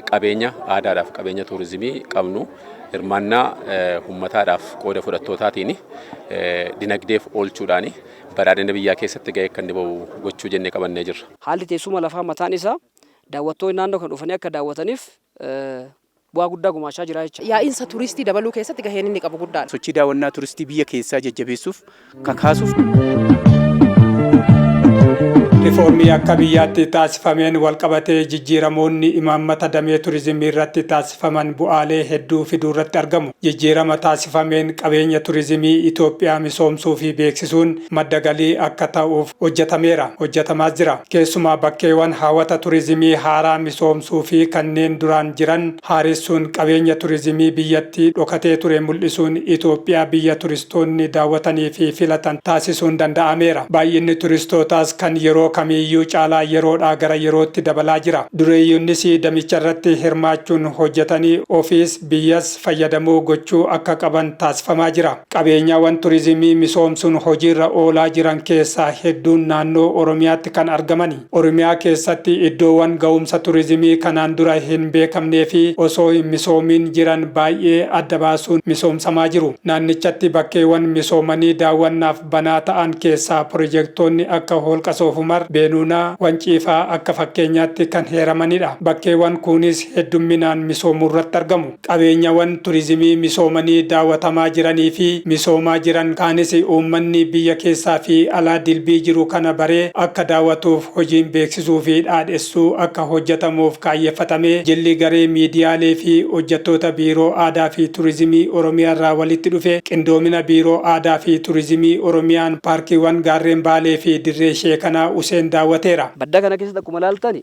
Qabeenya aadaadhaaf qabeenya tuurizimii qabnu hirmaannaa ummataadhaaf qooda fudhattootaatiin dinagdeef oolchuudhaan badhaadhina biyyaa keessatti gahee akka inni bahu gochuu jennee qabannee jirra. Haalli teessuma lafaa mataan isaa daawwattoonni naannoo kana dhufanii akka daawwataniif bu'aa guddaa gumaachaa jira jecha. Yaa'insa turistii dabaluu keessatti gaheen inni qabu guddaadha. Sochii daawwannaa turistii biyya keessaa jajjabeessuuf, kakaasuuf. Rifoormii akka biyyaatti taasifameen walqabatee jijjiiramoonni imaammata damee turizimiirratti taasifaman bu'aalee hedduu fiduurratti argamu. Jijjiirama taasifameen qabeenya turizimii Itoophiyaa misoomsuufi beeksisuun madda galii akka ta'uuf hojjetameera, hojjetamaas jira. Keessumaa bakkeewwan hawata turizimii haaraa misoomsuufi kanneen duraan jiran haaressuun qabeenya turizimii biyyattii dhokatee ture mul'isuun Itoophiyaa biyya turistoonni daawwataniifi filatan taasisuun danda'ameera. Baay'inni turistootaas kan yeroo kamiiyyuu caalaa yeroodhaa gara yerootti dabalaa jira. Dureeyyonnis damicharratti hirmaachuun hojjetanii ofiis biyyas fayyadamoo gochuu akka qaban taasifamaa jira. Qabeenyaawwan turizimii misoomsuun hojiirra oolaa jiran keessaa hedduun naannoo Oromiyaatti kan argamani. Oromiyaa keessatti iddoowwan ga'umsa turizimii kanaan dura hin beekamneefi osoo hin misoomiin jiran baay'ee adda baasuun misoomsamaa jiru. Naannichatti bakkeewwan misoomanii daawwannaaf banaa ta'an keessaa pirojektoonni akka Holqa Soofumar, Beenuunaa, Wanciifaa akka fakkeenyaatti kan heeramanidha. Bakkeewwan kuunis heddumminaan misoomuurratti argamu. Qabeenyawan turizimii misoomanii daawwatamaa jiranii fi misoomaa jiran kaanis uummanni biyya keessaa fi alaa dilbii jiru kana baree akka daawwatuuf hojiin beeksisuu fi dhaadhessuu akka hojjetamuuf kaayyeffatamee jilli garee miidiyaalee fi hojjettoota Biiroo Aadaa fi Turizimii Oromiyaarraa walitti dhufe qindoomina Biiroo Aadaa fi Turizimii Oromiyaan paarkiiwwan Gaarreen Baalee fi Dirree Sheekanaa Huseen daawwateera. Baddaa kana keessatti akkuma ilaaltan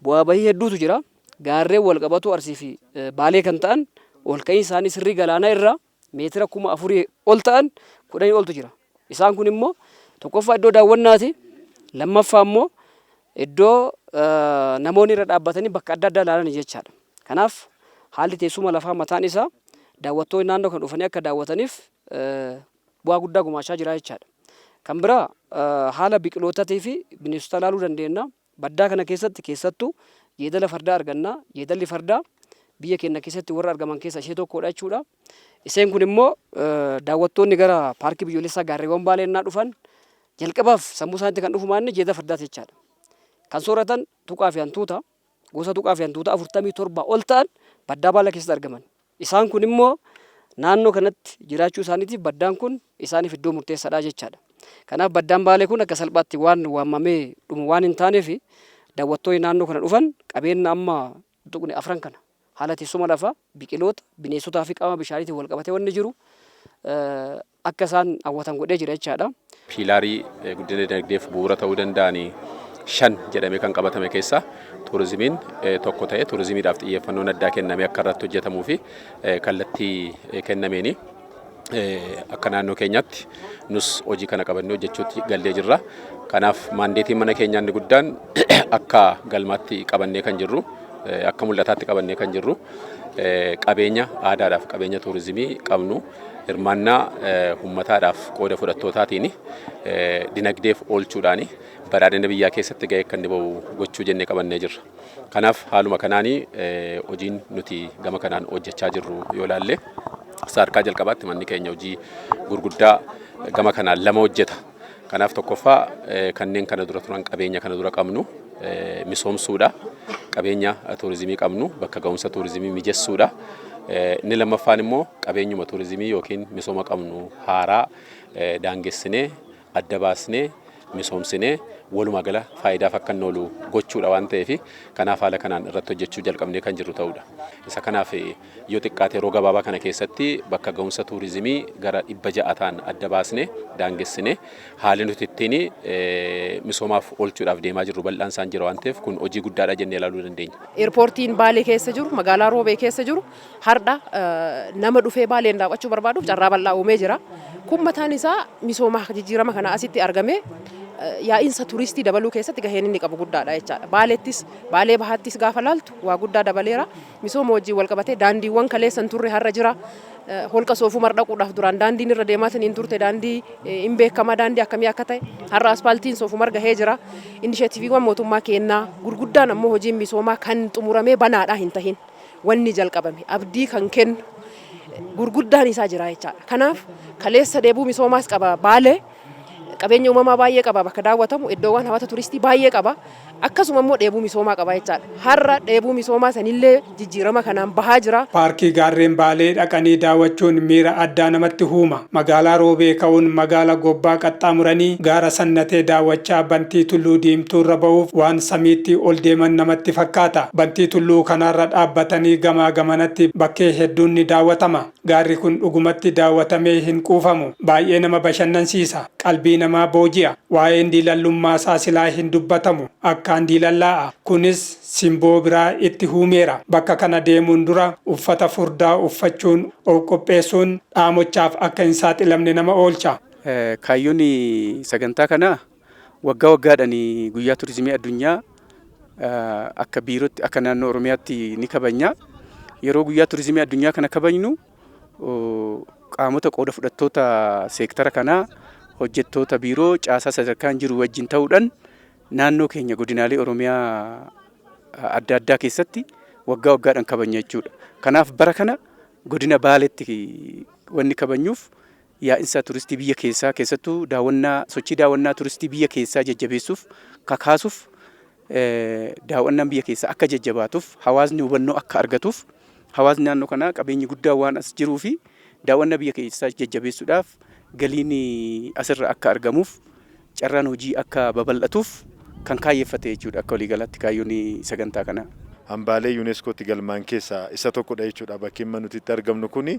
bu'aa bahii hedduutu jira. Gaarreen wal qabatoo Arsii fi Baalee kan ta'an ol ka'iinsi isaanii sirrii galaanaa irraa meetira 4000 ol ta'an kudhanii oltu jira. Isaan kun immoo tokkoffaa iddoo daawwannaati, lammaffaa immoo iddoo namoonni irra dhaabbatanii bakka adda addaa ilaalan jechaadha. Kanaaf haalli teessuma lafaa mataan isaa daawwattoonni naannoo kana dhufanii akka daawwataniif bu'aa guddaa gumaachaa jira jechaadha. Kan biraa haala biqilootatii fi bineensota ilaaluu dandeenya. Baddaa kana keessatti keessattuu jeedala fardaa arganna. Jeedalli fardaa biyya keenya keessatti warra argaman keessaa ishee tokkodha jechuudha. Isheen kun immoo daawwattoonni gara paarkii biyyoolessaa gaarreewwan Baalee ennaa dhufan jalqabaaf sammuu isaaniitti kan dhufu maanni jeedala fardaati jechaadha. Kan sooratan tuqaa fi hantuuta. Gosa tuqaa fi hantuuta 47 ol ta'an baddaa Baalee keessatti argaman. Isaan kun immoo naannoo kanatti jiraachuu isaaniitiif baddaan kun isaaniif iddoo murteessaadha jechaadha. Kanaaf baddaan Baalee kun akka salphaatti waan waamamee dhumu waan hin taaneef daawwattoonni naannoo kana dhufan qabeenya amma tuqne afran kana haala teessuma lafaa, biqiloota, bineensotaa fi qaama bishaaniitiin wal qabatee wanni jiru akka isaan hawwatan godhee jira jechaadha. Piilaarii guddina dinagdeef bu'uura ta'uu danda'an 5 jedhamee kan qabatame keessaa tuurizimiin tokko ta'ee tuurizimiidhaaf xiyyeeffannoon addaa kennamee akka irratti hojjetamuu fi kallattii kennameeni akka naannoo keenyaatti nus hojii kana qabannee hojjechuutti gallee jirra. Kanaaf maandeetiin mana keenyaa inni guddaan akka galmaatti qabannee kan jirru akka mul'ataatti qabannee kan jirru qabeenya aadaadhaaf qabeenya tuurizimii qabnu hirmaannaa ummataadhaaf qooda fudhattootaatiin dinagdeef oolchuudhaan badhaadhina biyyaa keessatti gahee akka inni bahu gochuu jennee qabannee jirra. Kanaaf haaluma kanaan hojiin nuti gama kanaan hojjechaa jirru yoo ilaalle sadarkaa jalqabaatti manni keenya hojii gurguddaa gama kanaan lama hojjeta. Kanaaf tokkoffaa kanneen kana dura turan qabeenya kana dura qabnu misoomsuudha. Qabeenya tuurizimii qabnu bakka ga'umsa tuurizimii mijessuudha. Inni lammaffaan immoo qabeenyuma tuurizimii yookiin misooma qabnu haaraa daangessinee adda baasnee misoomsinee walumaa gala faayidaaf akka inni oolu gochuudha waan ta'eef kanaaf haala kanaan irratti hojjechuu jalqabnee kan jirru ta'uudha. Isa kanaaf Yoo xiqqaate yeroo gabaabaa kana keessatti bakka ga'umsa tuurizimii gara 600 ta'an adda baasnee daangessinee haalli nuti ittiin misoomaaf oolchuudhaaf deemaa jirru bal'aan isaan jira waan ta'eef kun hojii guddaadha jennee ilaaluu dandeenya. Eerpoortiin Baalee keessa jiru, magaalaa Roobee keessa jiru hardha nama dhufee Baaleen daawwachuu barbaaduuf carraa bal'aa uumee jira. Kun mataan isaa misooma jijjiirama kana asitti argame Yaa'insa turistii dabaluu keessatti gaheen inni qabu guddaadha jechaadha. Baaleettis, Baalee Bahaattis gaafa laaltu waa guddaa dabaleera. Misooma wajjin wal qabatee daandiiwwan kaleessa hin turre har'a jira. Holqa Soofumar dhaquudhaaf duraan daandiin irra deemaatiin hin turte, daandii hin beekamaa daandii akkamii akka ta'e, har'a aspaaltiin Soofumar gahee jira. Inisheetiiviiwwan mootummaa kennaa gurguddaan ammoo hojiin misoomaa kan xumuramee banaadhaa hin tahin, wanni jalqabame abdii kan kennu gurguddaan isaa jira jechaadha. Kanaaf kaleessa dheebuu misoomaas qaba Baalee. Qabeenya uumamaa baay'ee qaba, bakka daawwatamu iddoowwan hawwata turistii baay'ee qaba. Akkasuma immoo dheebuu misoomaa qaba jechaadha. Har'a dheebuu misoomaa sanillee jijjiirama kanaan bahaa jira. Paarkii Gaarreen Baalee dhaqanii daawwachuun miira addaa namatti huuma. Magaalaa Roobee ka'uun magaala Gobbaa qaxxaamuranii gaara Sannatee daawwachaa bantii Tulluu Diimtuurra ba'uuf waan samiitti ol deeman namatti fakkaata. Bantii tulluu kanaarra dhaabbatanii gamaa gamanatti bakkee hedduun ni daawwatama. Gaarri kun dhugumatti daawwatamee hin quufamu. Baay'ee nama bashannansiisa. Qalbii namaa booji'a. Waa'een diilallummaasaa silaa hin dubbatamu. Akkaan diilallaa'a. Kunis simboo biraa itti huumeera. Bakka kana deemuun dura uffata furdaa uffachuun of qopheessuun dhaamochaaf akka hin saaxilamne nama oolcha. Kaayyoon sagantaa kanaa waggaa waggaadhaan guyyaa turizimii addunyaa akka biirootti, akka naannoo Oromiyaatti ni kabajna. Yeroo guyyaa turizimii addunyaa kana kabajnu qaamota qooda fudhattoota seektara kanaa, hojjettoota biiroo caasaa sadarkaan jiru wajjin ta'uudhaan naannoo keenya godinaalee Oromiyaa adda addaa keessatti waggaa waggaadhaan kabajna jechuudha. Kanaaf bara kana godina Baaleetti wanni kabajnuuf yaa'insa turistii biyya keessaa, keessattuu daawwannaa, sochii daawwannaa turistii biyya keessaa jajjabeessuuf, kakaasuuf, daawwannaan biyya keessaa akka jajjabaatuuf, hawaasni hubannoo akka argatuuf, hawaasni naannoo kanaa qabeenyi guddaa waan as jiruu fi daawwannaa biyya keessaa jajjabeessuudhaaf, galiin asirra akka argamuuf, carraan hojii akka babal'atuuf kan kaayyeffate jechuudha akka waliigalaatti kaayyoon sagantaa kanaa. Hambaalee UNESCOtti galmaan keessaa isa tokkodha jechuudha. Bakki amma nuti itti argamnu kuni,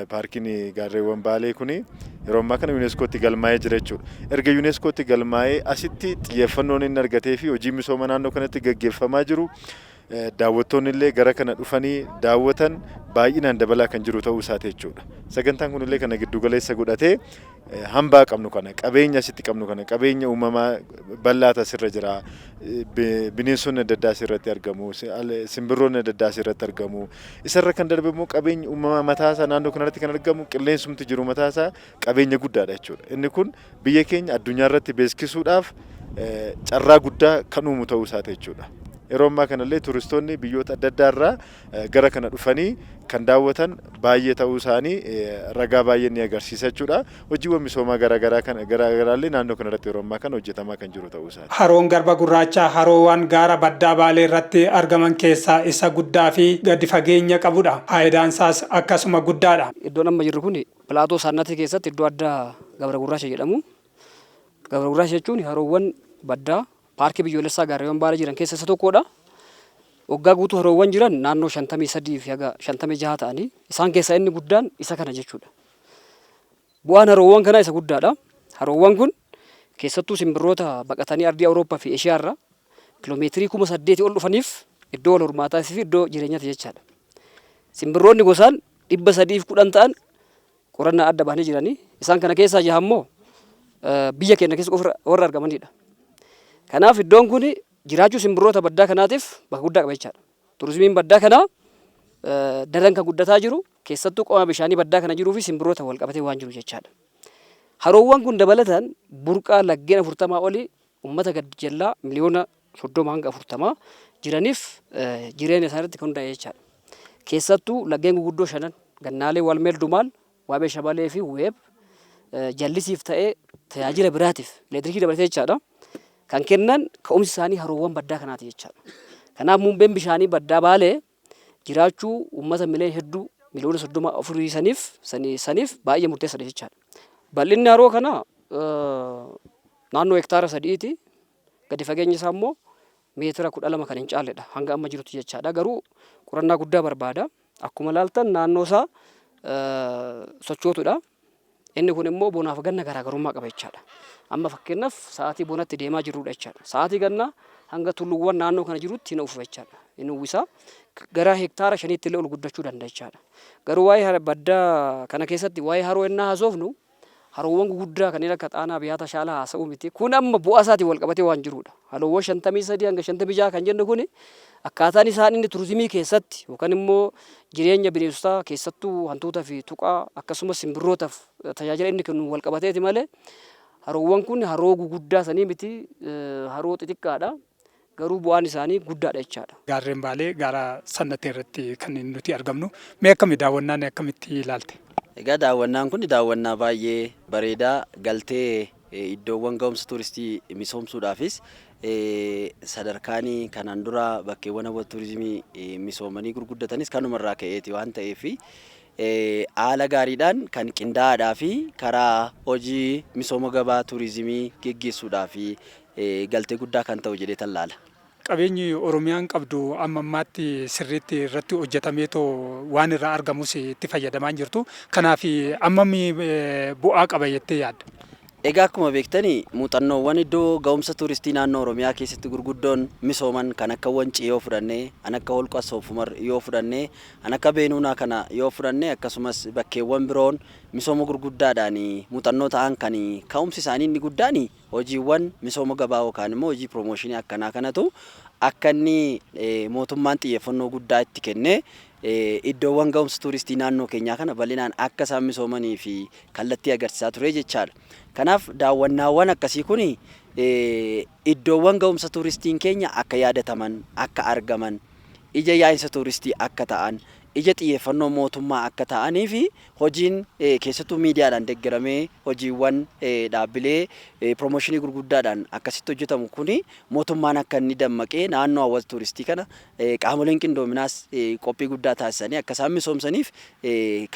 paarkiin gaarreewwan Baalee kuni, yeroo ammaa kana UNESCOtti galmaa'ee jira jechuudha. Erga UNESCOtti galmaa'ee asitti xiyyeeffannoon inni argatee fi hojii misooma naannoo kanatti gaggeeffamaa jiru, daawwattoonni illee gara kana dhufanii daawwatan baay'inaan dabalaa kan jiru ta'uu isaati jechuudha. Sagantaan kun illee kana giddu galeessa godhatee hambaa qabnu kana, qabeenya asitti qabnu kana, qabeenya uumamaa bal'aatu asirra jira. Bineensonni adda addaa asirratti argamu. Simbirroonni adda addaa asirratti argamu. Isarra kan darbe immoo qabeenyi uumamaa mataasaa naannoo kanarratti kan argamu, qilleensumti jiru mataasaa qabeenya guddaadha jechuudha. Inni kun biyya keenya addunyaa irratti beeksisuudhaaf carraa guddaa kan uumu ta'uu isaati jechuudha. Yeroo ammaa kanallee turistoonni biyyoota adda addaa irraa gara kana dhufanii kan daawwatan baay'ee ta'uu isaanii ragaa baay'ee ni agarsiisa jechuudha. Hojiiwwan misoomaa garaagaraa kan garaagaraallee naannoo kanarratti yeroo ammaa kana hojjetamaa kan jiru ta'uu isaati. Haroon Garba Gurraachaa haroowwan gaara baddaa Baalee irratti argaman keessaa isa guddaa fi gadi fageenya qabudha. Faayidaan isaas akkasuma guddaadha. Iddoon amma jirru kun pilaatoo Saannatee keessatti iddoo addaa Gabra Gurraacha jedhamu. Gabra Gurraacha jechuun haroowwan baddaa paarkii biyyoolessaa gaarreewwan Baalee jiran keessa isa tokkodha. Waggaa guutuu haroowwan jiran naannoo 53 fi haga 56 ta'anii, isaan keessaa inni guddaan isa kana jechuudha. Bu'aan haroowwan kanaa isa guddaadha. Haroowwan kun keessattuu simbirroota baqatanii ardii Awurooppaa fi Eeshiyaa irraa kiloomeetirii 8,000 ol dhufaniif iddoo wal hormaataa fi iddoo jireenyaati jechaadha. Simbirroonni gosaan 310 ta'an qorannaa adda bahanii jiranii. Isaan kana keessaa jaha immoo biyya keenya keessa qofa warra argamanidha. Kanaaf iddoon kun jiraachuu simbirroota baddaa kanaatiif bakka guddaa qaba jechaadha. Turizimiin baddaa kanaa daran kan guddataa jiru keessattuu qaama bishaanii baddaa kana jiruu fi simbirroota wal qabatee waan jiru jechaadha. Haroowwan kun dabalataan burqaa laggeen 40 olii uummata gad jallaa miliyoona 30 hanga 40 jiraniif jireenya isaaniirratti kan hundaa'e jechaadha. Keessattuu laggeen guguddoo shanan Gannaalee, Walmeel, Dumaal, Waabee Shabalee fi Weeb jallisiif ta'ee tajaajila biraatiif elektiriikii dabalatee jechaadha. Kan kennan ka'umsi isaanii haroowwan baddaa kanaati jechaadha. Kanaaf muummeen bishaanii baddaa Baalee jiraachuu uummata miliyoona hedduu, miliyoona 30 afurii saniif baay'ee murteessaadha jechaadha. Bal'inni haroo kanaa naannoo hektaara 3ti. Gadi fageenyi isaa immoo meetira 12 kan hin caalledha hanga amma jirutti jechaadha. Garuu qorannaa guddaa barbaada. Akkuma ilaaltan naannoo isaa sochootudha. Inni kun immoo bonaaf ganna garaagarummaa qaba jechaadha. Amma fakkeenyaaf sa'aatii bonatti deemaa jirrudha jechaadha. Sa'aatii gannaa hanga tulluuwwan naannoo kana jirutti hin uwwisa jechaadha. Hin uwwisa. Gara hektaara 5tti illee ol guddachuu danda'a jechaadha. Garuu waa'ee baddaa kana keessatti waa'ee haroo ennaa haasofnu, Haroowwan guguddaa kanneen akka Xaanaa, Biyaata, Shaalaa haasa'uu miti. Kun amma bu'aa isaatiin wal qabatee waan jirudha. Haroowwan 53 hanga 56 kan jennu kuni akkaataan isaan inni turizimii keessatti yookaan immoo jireenya bineensotaa, keessattuu hantuutaa fi tuqaa, akkasumas simbirrootaaf tajaajila inni kennu wal qabateeti malee, haroowwan kun haroo guguddaa sanii miti, haroo xixiqqaadha. Garuu bu'aan isaanii guddaadha jechaadha. Gaarreen Baalee gaara Sannatee irratti kan nuti argamnu. Mee akkami daawwannaan, akkamitti ilaalte? Egaa daawwannaan kun daawwannaa baay'ee bareedaa, galtee iddoowwan ga'umsa tuuristii misoomsuudhaafis sadarkaan kanaan dura bakkeewwan hawwata tuurizimii misoomanii gurguddatanis kanumarraa ka'eeti waan ta'eef, haala gaariidhaan kan qindaa'aadhaa fi karaa hojii misooma gabaa tuurizimii geggeessuudhaaf galtee guddaa kan ta'u jedhee tallaala. Qabeenyi Oromiyaan qabdu amma ammaatti sirriitti irratti hojjetameetoo waan irraa argamus itti fayyadamaa hin jirtu. Kanaaf ammami bu'aa qaba jettee yaadda? Egaa akkuma beektani, muuxannoowwan iddoo ga'umsa tuuristii naannoo Oromiyaa keessatti gurguddoon misooman kan akka Wancii yoo fudhanne, kan akka Holqa Soofumar yoo fudhanne, kan akka Beenuunaa kana yoo fudhanne, akkasumas bakkeewwan biroon misooma gurguddaadhaan muuxannoo ta'an, kan ka'umsi isaanii inni guddaan hojiiwwan misooma gabaa yookaan immoo hojii promotion akkanaa kanatu akka inni mootummaan xiyyeeffannoo guddaa itti kennee iddoowwan ga'umsa tuuristii naannoo keenyaa kana bal'inaan akka isaan misoomanii fi kallattii agarsiisaa ture jechaadha. Kanaaf daawwannaawwan akkasii kun iddoowwan ga'umsa tuuristiin keenya akka yaadataman, akka argaman, ija yaa'insa tuuristii akka ta'an, ija xiyyeeffannoo mootummaa akka ta'anii fi hojiin keessattuu miidiyaadhaan deeggaramee hojiiwwan dhaabbilee promotion gurguddaadhaan akkasitti hojjetamu kuni mootummaan akka inni dammaqee naannoo hawwata tuuristii kana qaamoleen qindoominaas qophii guddaa taasisanii akka isaan misoomsaniif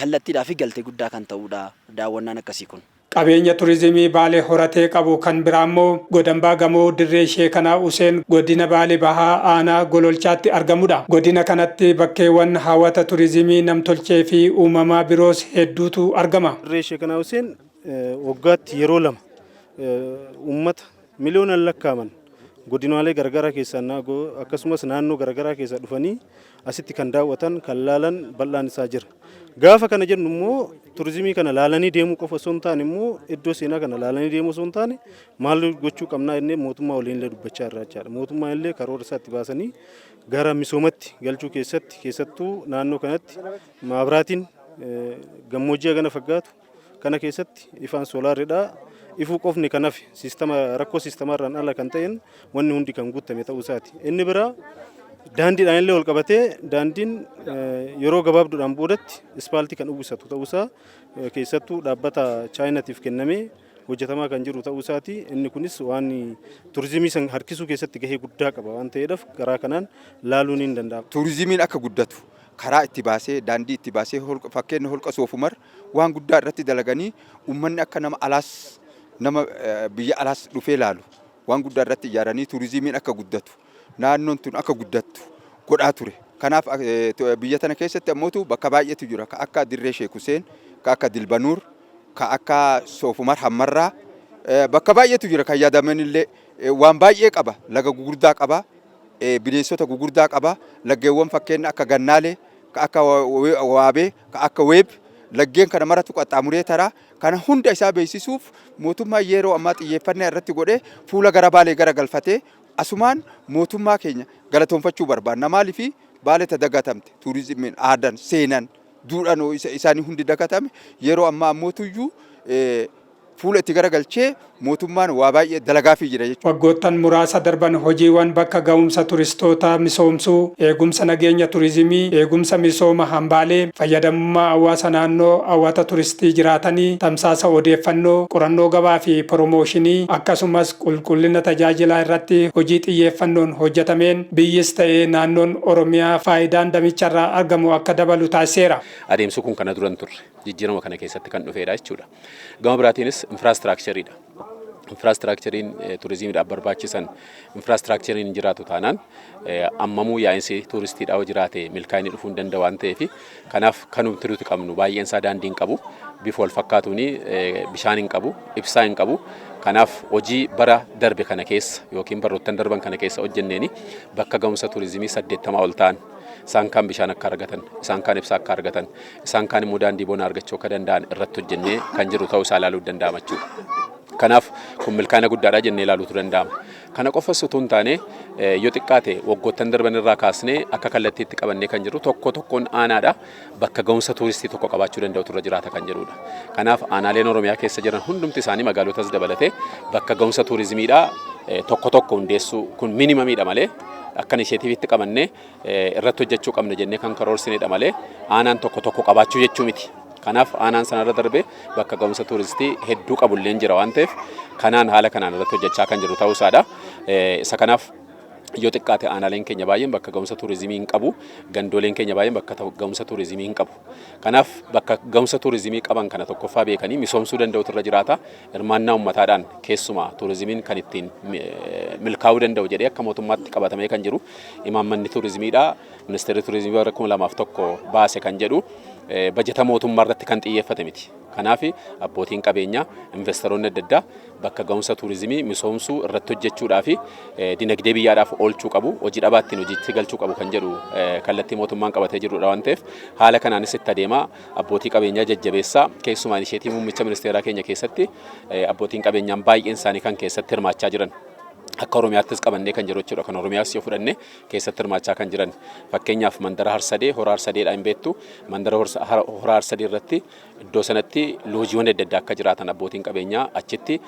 kallattiidhaa fi galtee guddaa kan ta'udha daawwannaan akkasii kun. Qabeenya turizimii Baalee horatee qabu kan biraa immoo godambaa gamoo Dirree Sheekanaa Useen godina Baalee Bahaa aanaa Gololchaatti argamudha. Godina kanatti bakkeewwan hawwata turizimii namtolchee fi uumamaa biroos hedduutu argama. Dirree Sheekanaa Useen waggaatti yeroo lama uummata miliyoonaan lakkaa'aman godinaalee garaagaraa keessaa, akkasumas naannoo garaagaraa keessaa dhufanii asitti kan daawwatan, kan laalan bal'aan isaa jira. Gaafa kana jennu immoo turizimii kana laalanii deemuu qofa osoo hin taane, immoo iddoo seenaa kana laalanii deemuu osoo hin taane, maal gochuu qabnaa jennee mootummaa waliin illee dubbachaa irra jechaadha. Mootummaan illee karoora isaatti baasanii gara misoomatti galchuu keessatti, keessattuu naannoo kanatti maabiraatiin gammoojjii hagana faggaatu kana keessatti ifaan soolaarridha. Ifuu qofni kan hafe siistama rakkoo siistamarraan ala kan ta'een wanni hundi kan guutame ta'uu isaati. Inni biraa daandiidhaan illee wal qabatee, daandiin yeroo gabaabduudhaan boodatti ispaaltii kan uwwisatu ta'uusaa, keessattuu dhaabbata Chaayinaatiif kennamee hojjetamaa kan jiru ta'uu isaati. Inni kunis waan turizimii san harkisuu keessatti gahee guddaa qaba waan ta'eedhaaf, karaa kanaan laaluun hin danda'ama. Turizimiin akka guddatu karaa itti baasee, daandii itti baasee, fakkeenya Holqa Soofumar waan guddaa irratti dalaganii, uummanni akka nama alaas, nama biyya alaas dhufee laalu waan guddaa irratti ijaaranii, turizimiin akka guddatu, naannoon tun akka guddattu godhaa ture. Kanaaf biyya tana keessatti ammootu bakka baay'eetu jira. Ka akka Dirree Sheek Huseen, ka akka Dilbanuur, ka akka Soofumar Hammarraa, bakka baay'eetu jira kan yaadaman illee waan baay'ee qaba. Laga gugurdaa qaba. Bineensota gugurdaa qaba. Laggeewwan fakkeenya akka Gannaalee, ka akka Waabee, ka akka Weeb, laggeen kana maratu qaxxaamuree taraa. Kana hunda isaa beeksisuuf mootummaan yeroo ammaa xiyyeeffannaa irratti godhee fuula gara Baalee gara galfatee, asumaan mootummaa keenya galatoonfachuu barbaanna. Maaliif Baalee ta dagatamte turizimiin, aadaan, seenaan, duudhaan isaanii hundi dagatame, yeroo ammaa ammoo tuyyuu fuula itti garagalchee mootummaan waa baay'ee dalagaafii jira jechuudha. Waggoottan muraasa darban hojiiwwan bakka ga'umsa turistootaa misoomsuu, eegumsa nageenya turizimii, eegumsa misooma hambaalee, fayyadamummaa hawaasa naannoo hawwata turistii jiraatanii, tamsaasa odeeffannoo, qorannoo gabaa fi poromooshini, akkasumas qulqullina tajaajilaa irratti hojii xiyyeeffannoon hojjetameen biyyis ta'ee naannoon Oromiyaa faayidaan damicharraa argamu akka dabalu taasiseera. Adeemsi kun kana duran turre jijjiirama kana keessatti kan dhufedha jechuudha. Gama biraatiinis infraastiraakchariidha. Infraastiraakchariin turizimiidhaaf barbaachisan, infraastiraakchariin jiraatu taanaan, ammamuu yaa'insi tuuristiidhaa yoo jiraate milkaa'inni dhufuu hin danda'u waan ta'eef, kanaaf kanumti nuti qabnu baay'een isaa daandii hin qabu, bifa wal fakkaatuun bishaan hin qabu, ibsaa hin qabu. Kanaaf hojii bara darbe kana keessa yookiin baroottan darban kana keessa hojjenneeni bakka ga'umsa turizimii 80 ol ta'an Isaan kaan bishaan akka argatan, isaan kaan ibsaa akka argatan, isaan kaan immoo daandii bonaa argachuu akka danda'an irratti hojjennee kan jiru ta'uu isaa ilaaluu danda'ama jechuudha. Kanaaf kun milkaa'ina guddaadha jennee ilaaluutu danda'ama. Kana qofas utuu hin taane, yoo xiqqaate waggoottan darban irraa kaasnee akka kallattiitti qabannee kan jiru tokko tokkoon aanaadha bakka ga'umsa tuuristii tokko qabaachuu danda'utu irra jiraata kan jedhudha. Kanaaf aanaaleen Oromiyaa keessa jiran hundumti isaanii, magaalotas dabalatee, bakka ga'umsa tuurizimiidha tokko tokko hundeessuu kun minimumiidha malee, akka initiativeitti qabannee irratti hojjechuu qabna jennee kan karoorsinedha malee, aanaan tokko tokko qabaachuu jechuu miti. Kanaaf aanaan sanarra darbee bakka ga'umsa tuuristii hedduu qabullee jira waan ta'eef, kanaan haala kanaan irratti hojjechaa kan jiru ta'uu isaadha. Isa kanaaf yoo xiqqaate aanaaleen keenya baay'een bakka ga'umsa tuurizimii hin qabu. Gandooleen keenya baay'een bakka ga'umsa tuurizimii hin qabu. Kanaaf bakka ga'umsa tuurizimii qaban kana tokkoffaa beekanii misoomsuu danda'utu irra jiraata. Hirmaannaa uummataadhaan keessumaa tuurizimiin kan ittiin milkaa'uu danda'u jedhee akka mootummaatti qabatamee kan jiru imaammanni tuurizimiidha. Ministeerri tuurizimii bara 2001 baase kan jedhu bajeta mootummaa irratti kan xiyyeeffate miti. Kanaaf abbootiin qabeenyaa, investoroonni adda addaa bakka ga'umsa tuurizimii misoomsuu irratti hojjechuudhaa fi dinagdee biyyaadhaaf oolchuu qabu, hojii dhabaa ittiin hojiitti galchuu qabu kan jedhu kallattii mootummaan qabatee jirudha waan ta'eef, haala kanaanis itti adeemaa, abbootii qabeenyaa jajjabeessaa, keessumaa initiative muummicha ministeeraa keenya keessatti abbootiin qabeenyaan baay'een isaanii kan keessatti hirmaachaa jiran. Akka Oromiyaattis qabannee kan jiru jechuudha. Kan Oromiyaas yoo fudhanne keessatti hirmaachaa kan jiran. Fakkeenyaaf mandara Harsadee, Hora Harsadeedha hin beektu. Mandara Hora Harsadee irratti iddoo sanatti loojiiwwan adda addaa akka jiraatan, abbootiin qabeenyaa achitti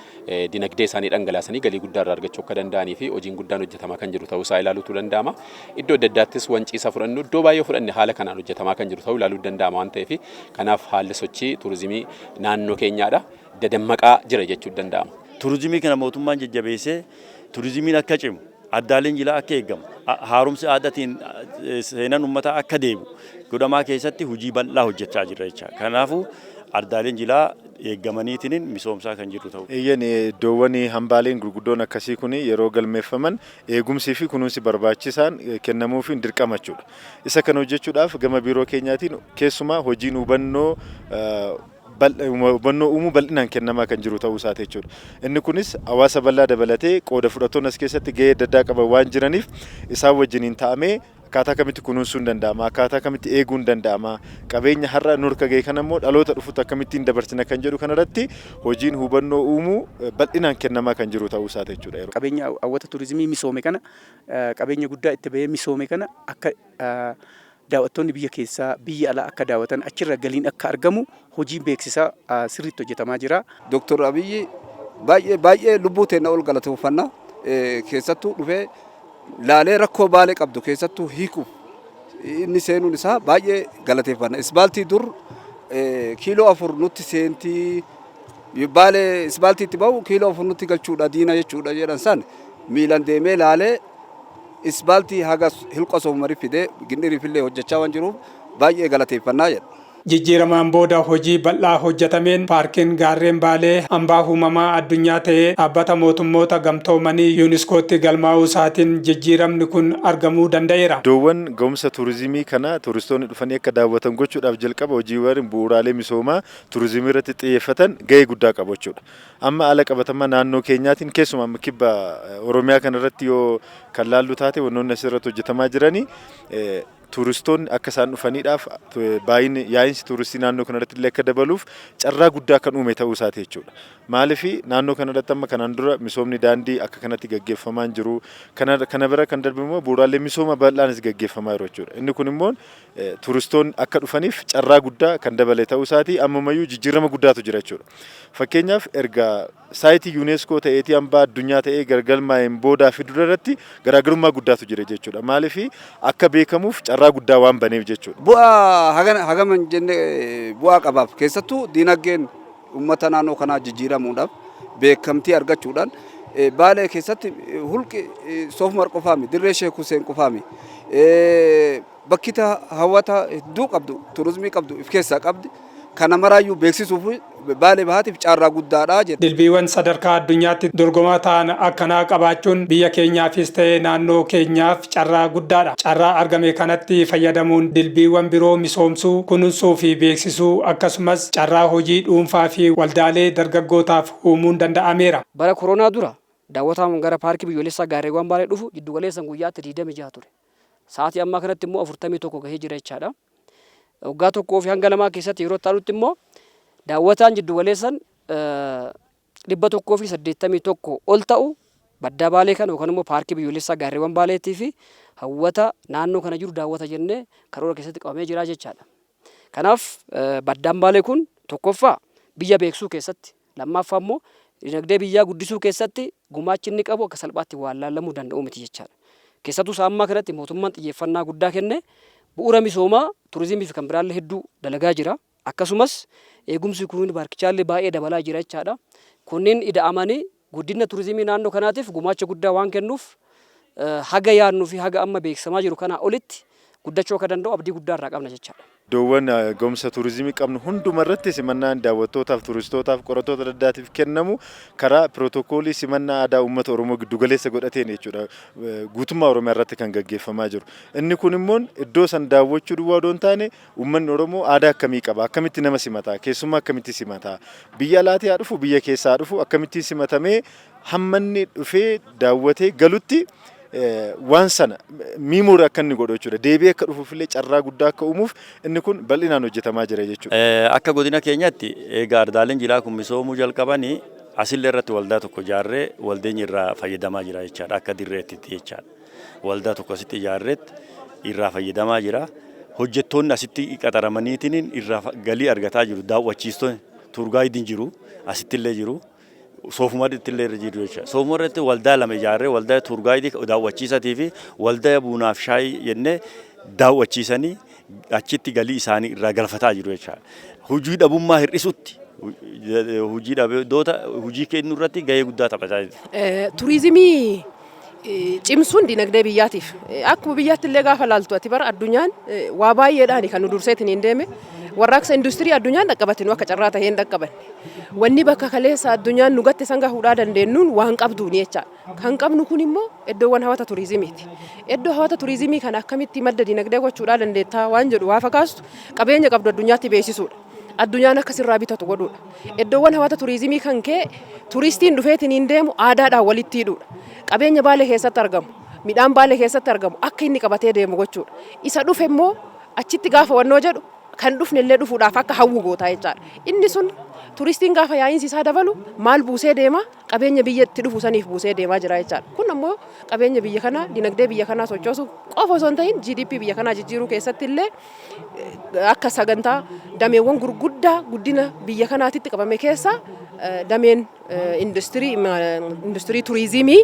dinagdee isaanii dhangalaasanii galii guddaa irraa argachuu akka danda'anii fi hojiin guddaan hojjetamaa kan jiru ta'uu isaa ilaaluutu danda'ama. Iddoo adda addaattis Wanciisa fudhannu, iddoo baay'ee fudhanne, haala kanaan hojjetamaa kan jiru ta'uu ilaaluu danda'ama waan ta'eef, kanaaf haalli sochii turizimii naannoo keenyaadha dadammaqaa jira jechuu danda'ama. Turizimii kana mootummaan jajjabeessee turizimiin akka cimu, ardaaleen jilaa akka eegamu, haaromsi aadaatiin seenaan uummataa akka deebi'u godhamaa keessatti hojii bal'aa hojjechaa jirra jecha. Kanaafuu ardaaleen jilaa eeggamaniitiin misoomsaa kan jiru ta'u. Eeyyan, iddoowwan hambaaleen gurguddoon akkasii kun yeroo galmeeffaman eegumsii fi kunuunsi barbaachisaan kennamuufiin dirqama jechuudha. Isa kana hojjechuudhaaf gama biiroo keenyaatiin keessumaa hojiin hubannoo uumuu bal'inaan kennamaa kan jiru ta'uu isaati jechuudha. Inni kunis hawaasa bal'aa dabalatee qooda fudhattoonni as keessatti gahee adda addaa qaban waan jiraniif, isaan wajjiniin ta'amee akkaataa kamitti kunuunsuun danda'ama, akkaataa kamitti eeguun danda'ama, qabeenya har'a nu harka gahe kana immoo dhaloota dhufutti akkamittiin dabarsina kan jedhu kanarratti hojiin hubannoo uumuu bal'inaan kennamaa kan jiru ta'uu isaati jechuudha. Qabeenya hawwata turizimii misoome kana, qabeenya guddaa itti bahee misoome kana, akka daawwattoonni biyya keessaa, biyya alaa akka daawwatan, achirra galiin akka argamu hojiin beeksisaa sirriitti hojjetamaa jira. Dooktor Abiyyi baay'ee baay'ee lubbuu teenna ol galateeffanna. Keessattuu dhufee laalee rakkoo Baalee qabdu keessattuu hiikuuf inni seenuun isaa baay'ee galateeffanna. Isbaaltii dur kiiloo 4 nutti seentii, Baalee isbaaltii itti bahu kiiloo 4 nutti galchuudha diina jechuudha jedhan san miilan deemee laalee isbaaltii haga Holqa Soofumari fidee Gindhiriifillee hojjechaa waan jiruuf baay'ee galateeffannaa jedha. Jijjiiramaan booda hojii bal'aa hojjetameen paarkiin gaarreen Baalee hambaa uumamaa addunyaa ta'ee dhaabbata mootummoota gamtoomanii Yuuniskootti galmaa'uu isaatiin jijjiiramni kun argamuu danda'eera. Iddoowwan ga'umsa turizimii kana turistoonni dhufanii akka daawwatan gochuudhaaf jalqaba hojiiwwan bu'uuraalee misoomaa turizimii irratti xiyyeeffatan gahee guddaa qabu jechuudha. Amma haala qabatamaa naannoo keenyaatiin, keessumaa amma kibba Oromiyaa kanarratti yoo kan laallu taate, wantoonni asirratti hojjetamaa jiranii tuuristoonni akka isaan dhufaniidhaaf, baay'inni yaa'insi tuuristii naannoo kanarratti illee akka dabaluuf carraa guddaa kan uume ta'uu isaati jechuudha. Maaliif, naannoo kanarratti amma kanaan dura misoomni daandii akka kanatti gaggeeffamaa hin jiru. Kana bira kan darbe immoo bu'uuraalee misooma bal'aanis gaggeeffamaa jiru jechuudha. Inni kun immoo tuuristoonni akka dhufaniif carraa guddaa kan dabale ta'uu isaati. Ammumayyuu jijjiirama guddaatu jira jechuudha. Fakkeenyaaf, erga saayitii UNESCO ta'eetii hambaa addunyaa ta'ee galmaa'een boodaa fi dura irratti garaagarummaa guddaatu jira jechuudha. Maaliif, akka beekamuuf carraa guddaa waan baneef jechuudha. Bu'aa hagam hin jenne bu'aa qabaaf. Keessattuu dinagdeen uummata naannoo kanaa jijjiiramuudhaaf, beekamtii argachuudhaan, Baalee keessatti hulqi Soofumar qofaami, dirree Sheek Huseen qofaami. Bakki hawwata hedduu qabdu, turizimii qabdu if keessaa qabdi. Kana maraayyuu beeksisuuf Baalee Bahaatiif carraa guddaadha jedha. Dilbiiwwan sadarkaa addunyaatti dorgomaa ta'an akkanaa qabaachuun biyya keenyaafis ta'ee naannoo keenyaaf carraa guddaadha. Carraa argame kanatti fayyadamuun dilbiiwwan biroo misoomsuu, kunuunsuu fi beeksisuu, akkasumas carraa hojii dhuunfaa fi waldaalee dargaggootaaf uumuun danda'ameera. Bara koronaa dura daawwataan gara paarkii biyyoolessaa gaarreewwan Baalee dhufu jiddugaleessan guyyaatti 26 ture. Sa'aatii ammaa kanatti immoo 41 gahee jira jechaadha. Waggaa tokkoo fi hanga lamaa keessatti yeroo itti immoo daawwataan jiddu galeessan 181 ol ta'u baddaa Baalee kana yookaan immoo paarkii biyyoolessaa gaarreewwan Baaleetii fi hawwata naannoo kana jiru daawwata jennee karoora keessatti qabamee jira jechaadha. Kanaaf baddaan Baalee kun tokkoffaa biyya beeksisuu keessatti, lammaffaa immoo dinagdee biyyaa guddisuu keessatti gumaachi inni qabu akka salphaatti waan laallamuu danda'u miti jechaadha. Keessattuu isaa ammaa kanatti mootummaan xiyyeeffannaa guddaa kenne bu'uura misoomaa turizimii fi kan biraallee hedduu dalagaa jira. Akkasumas eegumsi kunuunsi paarkichaallee baay'ee dabalaa jira jechaadha. Kunniin ida'amanii guddina turizimii naannoo kanaatiif gumaacha guddaa waan kennuuf haga yaadnuu fi haga amma beeksifamaa jiru kanaa olitti guddachuu akka danda'u abdii guddaa irraa qabna jechaadha. Iddoowwan ga'umsa turizimii qabnu hunduma irratti simannaan daawwattootaaf, turistootaaf, qorattoota adda addaatiif kennamu karaa pirootokoolii simannaa aadaa uummata Oromoo giddugaleessa godhateen jechuudha. Guutummaa Oromiyaa irratti kan gaggeeffamaa jiru. Inni kun immoo iddoo san daawwachuu duwwaa odoo hin taane, uummanni Oromoo aadaa akkamii qaba? Akkamitti nama simata? Keessummaa akkamitti simata? Biyya alaatii haa dhufu, biyya keessaa haa dhufu, akkamittiin simatamee hamma inni dhufee daawwatee galutti waan sana memory akka inni godhu jechuudha. Deebi'ee akka dhufuuf illee carraa guddaa akka uumuuf inni kun bal'inaan hojjetamaa jira jechuudha. Akka godina keenyatti egaa ardaaleen jilaa kun misoomuu jalqabanii asillee irratti waldaa tokko ijaarree waldeenyi irraa fayyadamaa jira jechaadha, akka dirreetti jechaadha. Waldaa tokko asitti ijaarreetti irraa fayyadamaa jira. Hojjettoonni asitti qaxaramaniitiin irraa galii argataa jiru. Daawwachiistonni, tour guideiin jiru, asittillee jiru. Soofumaritti illee irra jiru jechuudha. Soofumarratti waldaa lama ijaarree, waldaa tour guideii daawwachiisatii fi waldaa bunaaf shaayii jennee daawwachiisanii achitti galii isaanii irraa galfataa jiru jechuudha. Hojii dhabummaa hir'isutti, hojii dhabdoota hojii kennuu irratti gahee guddaa taphataa jiru. Turizimii cimsuun dinagdee biyyaatiif, akkuma biyyaatti illee gaafa laaltu, ati bara addunyaan waa baay'eedhaan kan nu durseetiin hin deeme. Warraaqsa industirii addunyaan dhaqqabate, nu akka carraa ta'ee hin dhaqqabanne. Wanni bakka kaleessa addunyaan nu gatte san gahuudhaa dandeenyuun waan qabduuni jechaadha. Kan qabnu kun immoo iddoowwan hawwata turizimiiti. Iddoo hawwata turizimii kana akkamitti madda dinagdee gochuudhaa dandeettaa waan jedhu waa fakaastu, qabeenya qabdu addunyaatti beeksisuudha. Addunyaan akka sirraa bitatu godhuudha. Iddoowwan hawwata turizimii kan kee turistiin dhufeetiin hin deemu aadaadhaan walitti hidhuudha. Qabeenya Baalee keessatti argamu, midhaan Baalee keessatti argamu akka inni qabatee deemu gochuudha. Isa dhufe immoo achitti gaafa wannoo jedhu, kan dhufne illee dhufuudhaaf akka hawwu gootaa jechaadha. Inni sun turistiin gaafa yaa'iinsi isaa dabalu maal buusee deema? Qabeenya biyya itti dhufu saniif buusee deemaa jira jechaadha. Kun ammoo qabeenya biyya kanaa, dinagdee biyya kanaa sochoosuu qofa osoo hin ta'in, GDP biyya kanaa jijjiiruu keessatti illee akka sagantaa dameewwan gurguddaa guddina biyya kanaatitti qabame keessaa dameen industirii turizimii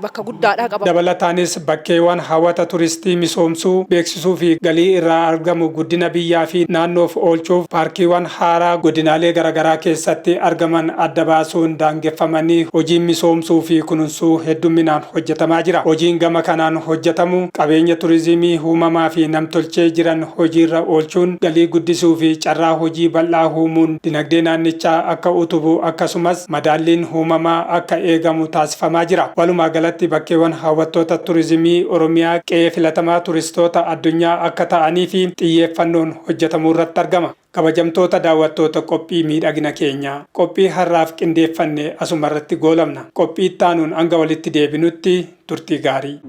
bakka guddaadhaa qaba. Dabalataanis bakkeewwan hawwata turistii misoomsuu, beeksisuu fi galii irraa argamu guddina biyyaa fi naannoof oolchuuf paarkiiwwan haaraa godinaalee garaagaraa keessatti argaman adda baasuun daangeffamanii hojiin misoomsuu fi kunuunsuu hedduminaan hojjetamaa jira. Hojiin gama kanaan hojjetamu qabeenya turizimii uumamaa fi namtolchee jiran hojiirra oolchuun galii guddisuu fi carraa hojii bal'aa uumuun dinagdee naannichaa akka utubu, akkasumas madaalliin uumamaa akka eegamu taasifamaa jira. Walumaa galatti bakkeewwan hawwattoota turizimii Oromiyaa qe'ee filatamaa turistoota addunyaa akka ta'anii fi xiyyeeffannoon hojjetamuu irratti argama. Kabajamtoota daawwattoota qophii miidhagina keenyaa, qophii har'aaf qindeeffanne asuma irratti goolabna. Qophii ittaanuun hanga walitti deebinutti turtii gaarii.